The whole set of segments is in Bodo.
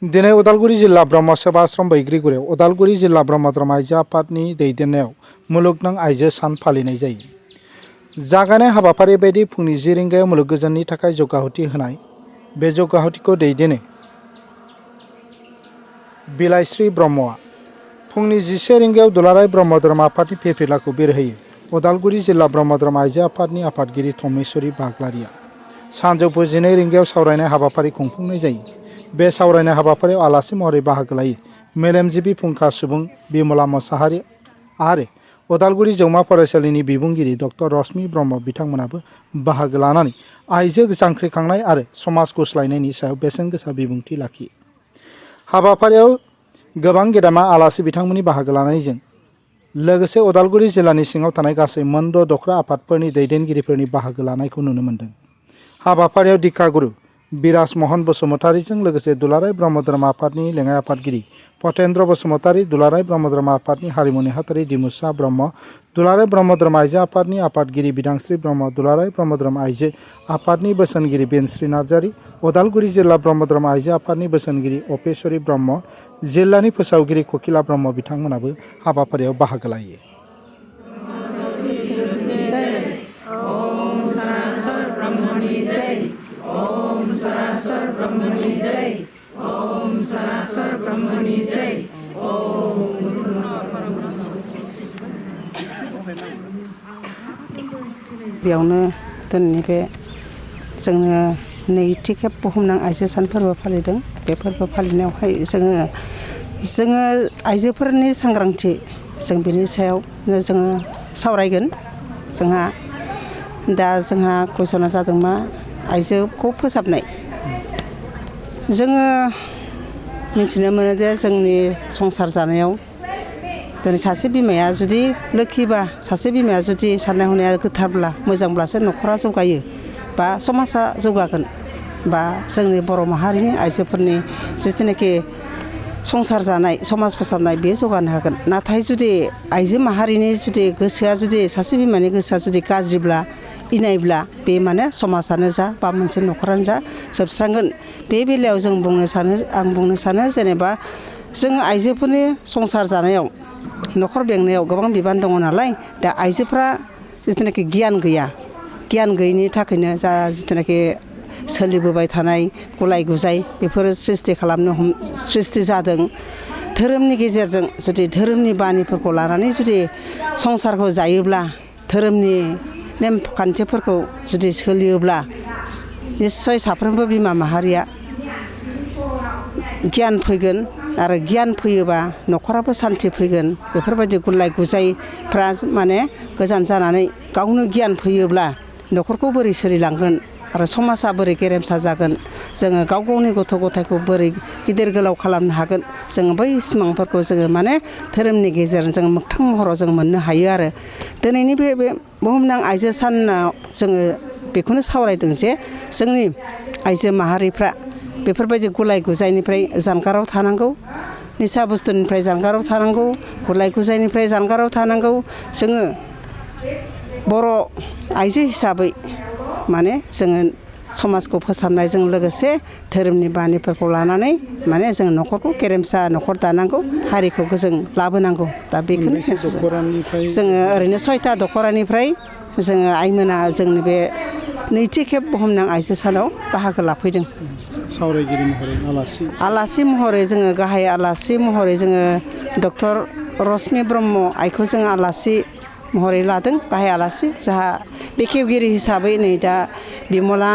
दिनै उदालगुरि जिल्ला ब्रह्म सेवा आश्रम बैग्रिगुरियाव उदालगुरि जिल्ला ब्रह्म धर्म आइजो आफादनि दैदेननायाव मुलुगनां आइजो सान फालिनाय जायो। जागायनाय हाबाफारि बायदि फुंनि 10 रिंगायाव मुलुग गोजोननि थाखाय जौगाहुति होनाय। बे जौगाहुतिखौ दैदेनो बिलाइस्रि ब्रह्मआ। फुंनि 11 रिंगायाव दुलाराय ब्रह्म धर्म आफादनि फिरफिलाखौ बिरहोयो उदालगुरि जिल्ला ब्रह्म धर्म आइजो आफादनि आफादगिरि थमेश्वरी बाग्लारिया। सानजौफु 12 रिंगायाव सावरायनाय हाबाफारि खुंफुंनाय जायो। बे सावरायनाय हाबाफारियाव आलासि महरै बाहागो लायो मेलेमजिबि फुंखा सुबुं बिमला मोसाहारि आरो उदालगुरि जौमा फरायसालिनि बिबुंगिरि डक्टर रश्मि ब्रह्म बिथांमोनाबो बाहागो लानानै आइजो जांख्रिखांनाय आरो समाज गुस्लायनायनि सायाव बेसेन गोसा बिबुंथि लाखियो। हाबाफारियाव गोबां गेदेमा आलासि बिथांमोननि बाहागो लानायजों लोगोसे उदालगुरि जिल्लानि सिङाव थानाय गासै मोनद' दखरा आफादफोरनि दैदेनगिरिफोरनि बाहागो लानायखौ नुनो मोन्दों। हाबाफारियाव दिक्कागुरु बिराज महन बसुमतारीजों लोगोसे दुलाराय ब्रह्म धर्म आफादनि लेङाइ आफादगिरि फतेन्द्र बसुमतारी, दुलाराय ब्रह्म धर्म आफादनि हारिमु नेहाथारि दिमुसा ब्रह्म, दुलाराय ब्रह्म धर्म आइजो आफादनि आफादगिरि बिदांस्रि ब्रह्म, दुलाराय ब्रह्म धर्म आइजो आफादनि बोसोनगिरि बेनस्रि नार्जारी, उदालगुरि जिल्ला ब्रह्म धर्म आइजो आफादनि बोसोनगिरि अपेश्वरी ब्रह्म, जिल्लानि फोसावगिरि ककिला ब्रह्म बिथांमोनाबो हाबाफारियाव बाहागो लायो। बेयावनो दिनैनि बे जोङो नैथि खेब बुहुमनां आइजो सान फोरबो फालिदों। बे फोरबो फालिनायावहाय जोङो आइजोफोरनि सांग्रांथि जों बेनि सायावनो जोङो सावरायगोन। जोंहा कुइसना जादों मा आइजोखौ फोसाबनाय। जोङो मिथिनो मोनो जे जोंनि संसार जानायाव दिनै सासे बिमाया जुदि लोखिबा, सासे बिमाया जुदि साननाय हनाया गोथारब्ला मोजांब्लासो न'खरा जौगायो बा समाजा जौगागोन बा जोंनि बर' माहारिनि आइजोफोरनि जिथुनाखि संसार जानाय, समाज फोसाबनाय बे जौगानो हागोन। नाथाय जुदि आइजो माहारिनि जुदि गोसोआ जुदि सासे बिमानि गोसोआ जुदि गाज्रिब्ला, इनायब्ला बे माने समाजानो जा बा मोनसे न'खरानो जा जोबस्रांगोन। बे बेलायाव आं बुंनो सानो जेनेबा जोङो आइजोफोरनि संसार जानायाव न'खर बेंनायाव गोबां बिबान दङ नालाय, दा आइजोफ्रा जिथुनाखि गियान गैयैनि थाखायनो जा जिथुनाखि सोलिबोबाय थानाय गुलाय गुजाय बेफोरो सृष्टि जादों। धोरोमनि गेजेरजों जुदि धोरोमनि बानिफोरखौ लानानै जुदि संसारखौ जायोब्ला, धोरोमनि नेमखान्थिफोरखौ जुदि सोलियोब्ला निस्सय साफ्रोमबो बिमा माहारिया गियान फैगोन आरो गियान फैयोबा न'खराबो सान्थि फैगोन। बेफोरबायदि गुलाय गुजायफ्रा माने गोजान जानानै गावनो गियान फैयोब्ला न'खरखौ बोरै सोलिलांगोन आरो समाजा बोरै गेरेमसा जागोन, जोङो गाव गावनि गथ' गथायखौ बोरै गिदिर गोलाव खालामनो हागोन, जोङो बै सिमांफोरखौ जोङो माने धोरोमनि गेजेरजों जोङो मोगथां महराव जों मोननो हायो आरो। दिनैनि बे बुहुमनां आइजो सानाव जोङो बेखौनो सावरायदों जे जोंनि आइजो माहारिफ्रा बेफोरबायदि गुलाय गुजायनिफ्राय जानगाराव थानांगौ, निसा बुस्थुनिफ्राय जानगाराव थानांगौ, गुलाय गुजायनिफ्राय जानगाराव थानांगौ। जोङो बर' आइजो हिसाबै माने जोङो समाजखौ फोसाबनायजों लोगोसे धोरोमनि बानिफोरखौ लानानै माने जों न'खरखौ गेरेमसा न'खर दानांगौ, हारिखौ गोजों लाबोनांगौ। दा बेखौनो जोङो ओरैनो 6टा दख'रानिफ्राय जोङो आइमोना जोंनि बे नैथि खेब बुहुमनां आइजो सानाव बाहागो लाफैदों। सावरायगिरि महरै आलासि महरै जोङो गाहाय आलासि महरै जोङो डक्टर रश्मि ब्रह्म आइखौ जों आलासि महरै लादों, गाहाय आलासि। जोंहा बेखेवगिरि हिसाबै नै दा बिमला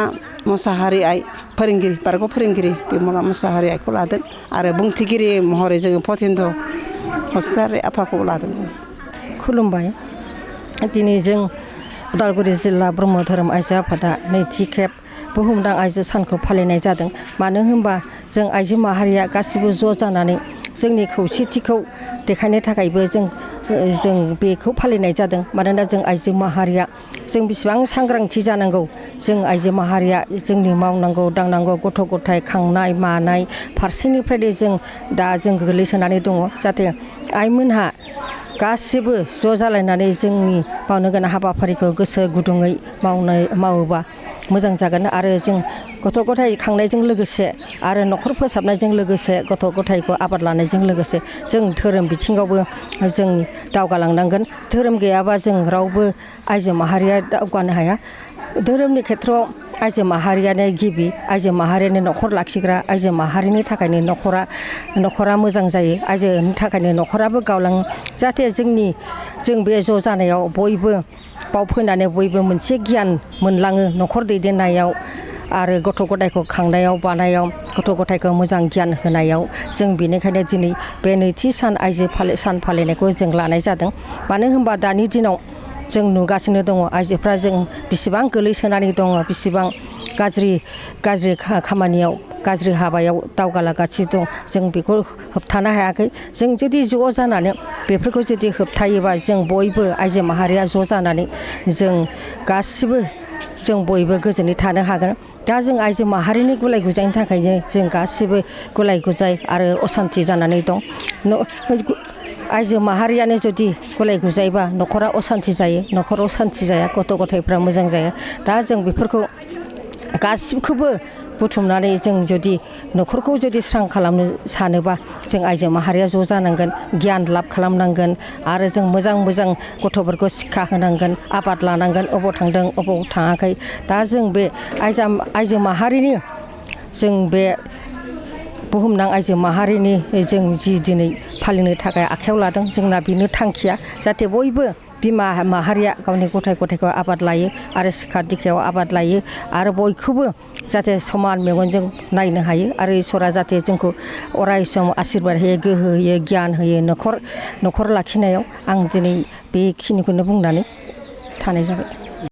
मोसाहारि आइ बारग' फोरोंगिरि बिमला मोसाहारि आइखौ लादों आरो बुंथिगिरि महरै जोङो फतेन्द्र बसुमतारी आफाखौ लादों। खुलुमबाय। दिनै जों उदालगुरि जिल्ला ब्रह्म धोरोम आइजो आफादा नैथि खेब बुहुमनां आइजो सानखौ फालिनाय जादों। मानो होनबा जों आइजो माहारिया गासिबो ज' जानानै जोंनि खौसेथिखौ देखायनो थाखायबो जों बेखौ फालिनाय जादों। मानोना जों आइजो माहारिया जों बेसेबां सांग्रांथि जानांगौ, जों आइजो माहारिया जोंनि मावनांगौ दांनांगौ गथ' गथाय खांनाय मानाय फारसेनिफ्रायनो जों गोग्लैसोनानै दङ। जाहाथे आइमोनहा गासिबो ज' जालायनानै जोंनि मावनो गोनां हाबाफारिखौ गोसो गुदुङै मावोबा मोजां जागोन आरो जों गथ' गथाय खांनायजों लोगोसे आरो न'खर फोसाबनायजों लोगोसे गथ' गथायखौ आबाद लानायजों लोगोसे जों धोरोम बिथिङावबो जों दावगालांनांगोन। धोरोम गैयाबा जों रावबो आइजो माहारिया दावगानो हाया। धोरोमनि खेथ्रआव आइजो माहारियानो गिबि, आइजो माहारियानो न'खर लाखिग्रा, आइजो माहारिनि थाखायनो न'खरा मोजां जायो, आइजोनि थाखायनो न'खराबो गावलाङो। जाहाथे जों बे ज' जानायाव बयबो बाव फैनानै बयबो मोनसे गियान मोनलाङो न'खर दैदेननायाव आरो गथ' गथायखौ खांनायाव बानायाव गथ' गथायखौ मोजां गियान होनायाव जों बेनिखायनो दिनै बे नैथि सान आइजो सान फालिनायखौ जों लानाय जादों। मानो होनबा दानि दिनाव जों नुगासिनो दङ आइजोफ्रा जों बेसेबां गोलैसोनानै दङ, बेसेबां गाज्रि खामानियाव गाज्रि हाबायाव दावगालांगासिनो दं। जों बेखौ होबथानो हायाखै। जों जुदि ज' जानानै बेफोरखौ जुदि होबथायोबा जों बयबो आइजो माहारिया ज' जानानै जों गासिबो जों बयबो गोजोनै थानो हागोन। दा जों आइजो माहारिनि गुलाय गुजायनि थाखायनो जों गासिबो गुलाय गुजाय आरो असान्थि जानानै दं। आइजो माहारियानो जुदि गुलाय गुजायबा न'खरा असान्थि जायो, न'खराव सान्थि जाया, गथ' गथायफ्रा मोजां जाया। दा जों बेफोरखौ गासिबखौबो बुथुमनानै जों जुदि न'खरखौ जुदि स्रां खालामनो सानोबा जों आइजो माहारिया ज' जानांगोन, गियान लाब खालामनांगोन आरो जों मोजां गथ'फोरखौ शिक्षा होनांगोन, आबाद लानांगोन, अबाव थांदों अबाव थाङाखै। दा जों बे आइजो माहारिनि जों बे बुहुमनां आइजो माहारिनि जों जि दिनै फालिनो थाखाय आखायाव लादों जोंना बेनो थांखिया जाहाथे बयबो बिमा माहारिया गावनि गथायखौ आबाद लायो आरो सिखा दिखायाव आबाद लायो आरो बयखौबो जाहाथे समान मेगनजों नायनो हायो आरो इसोरा जाहाथे जोंखौ अराय सम आशीर्बाद होयो, गोहो होयो, गियान होयो न'खर लाखिनायाव। आं दिनै बेखिनिखौनो बुंनानै थानाय जाबाय।